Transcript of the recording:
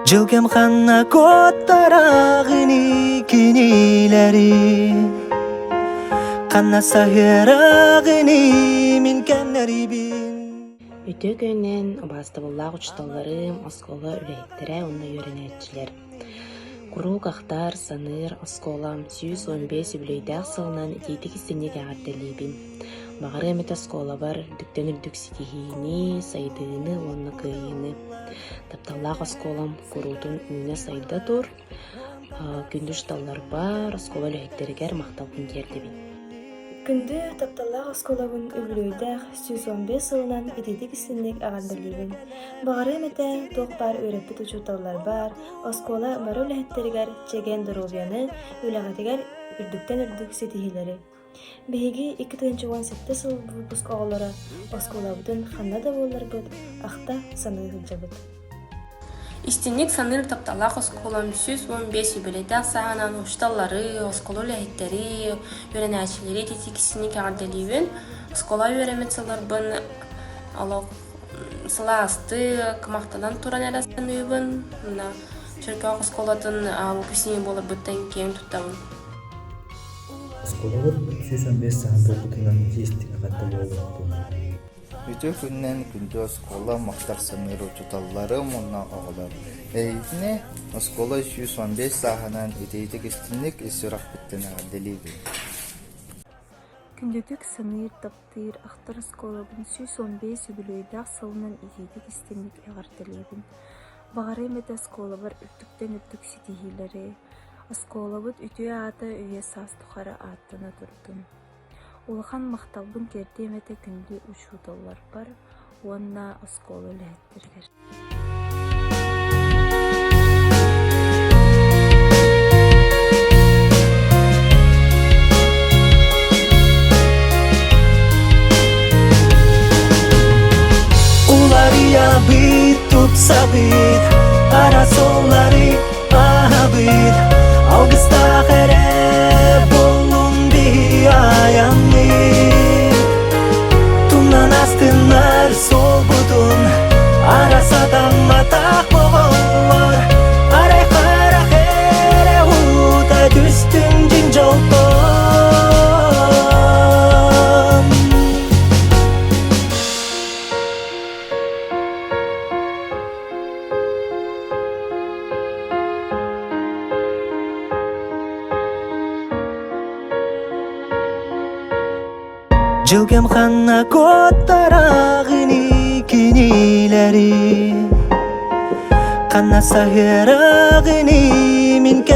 Дьылгам ханна куоттараҕыный кинилэри Ханна саһыараҕыный мин кэннэрибин Үтүө күнүнэн убаастабыллаах учууталларым, оскуола үлэһиттэрэ уонна үөрэнээччилэр. Куруук ахтар, саныыр оскуолам 115 үбүлүөйдээх сылынан итиитик-истиҥник эҕэрдэлиибин. Баҕарыам этэ оскуолабар үрдүктэн үрдүк ситиһиини, сайдыыны уонна кыайыыны. Тапталлаах оскуолам куруутун үүнэ-сайда тур. Күндү учууталларбар, оскуола үлэһиттэригэр махталбын тиэрдэбин. Күндү тапталлаах оскуолабын үбүлүөйдээх 115 сылынан итиитик-истиҥник эҕэрдэлиибин. Баҕарыам этэ, туох баар үөрэппит учууталларбар, оскуола бары үлэһиттэригэр чэгиэн доруобуйаны, үлэҕитигэр үрдүктэн үрдүк ситиһиилэри. Биһиги 2017 сыл выпуск оҕолоро оскуолабытын ханна да буолларбыт ахта саныы сылдьабыт. Истиҥник саныыр тапталлаах оскуолам 115 үбүлүйдээх сааһынан учууталлары, оскуола үлэһиттэри, үөрэнээччилэри ититиксиник эҕэрдэлиибин. Оскуола үөрэммит сылларбын олох сылаастык, махтанан туран эрэ саныыбын. Чөркөөх оскуолатын выпускнига буоларбыттан киэн туттабын. Оскуолабыт 115 саһын буолбутунан истиҥ эҕэрдэ буолуохтун. Үтүө күнүнэн күндү оскуола махтар саныыр учууталларым уонна оҕолор. Эйигини оскуола 115 сааһынан итиитик истинник ис сүрэхпиттэн эҕэрдэлиибин. Күндүтүк саныыр, таптыыр, ахтар оскуолабын 115 үбүлүөйдээх сылынан итиитик истинник эҕэрдэлиибин. Баҕарыам этэ оскуолабар үрдүктэн үрдүк ситиһиилэри, оскуолабыт үтүө аата үйэ-саас тухары ааттана турдун. Улахан махталбын тиэрдиэм этэ күндү учууталларбар уонна оскуола үлэһиттэригэр. Уларыйабыт, тупсабыт, парасоллары аһабыт, алгыстаах эрэ буоллун биһи айанныыр. Тумнан астынар суолбутун, ара сатамматах оҕолор, арай харах эрэ уута түстүн дьиҥ дьолтон. Дьылгам ханна куоттараҕыный кинилэри Ханна саһыараҕыный мин.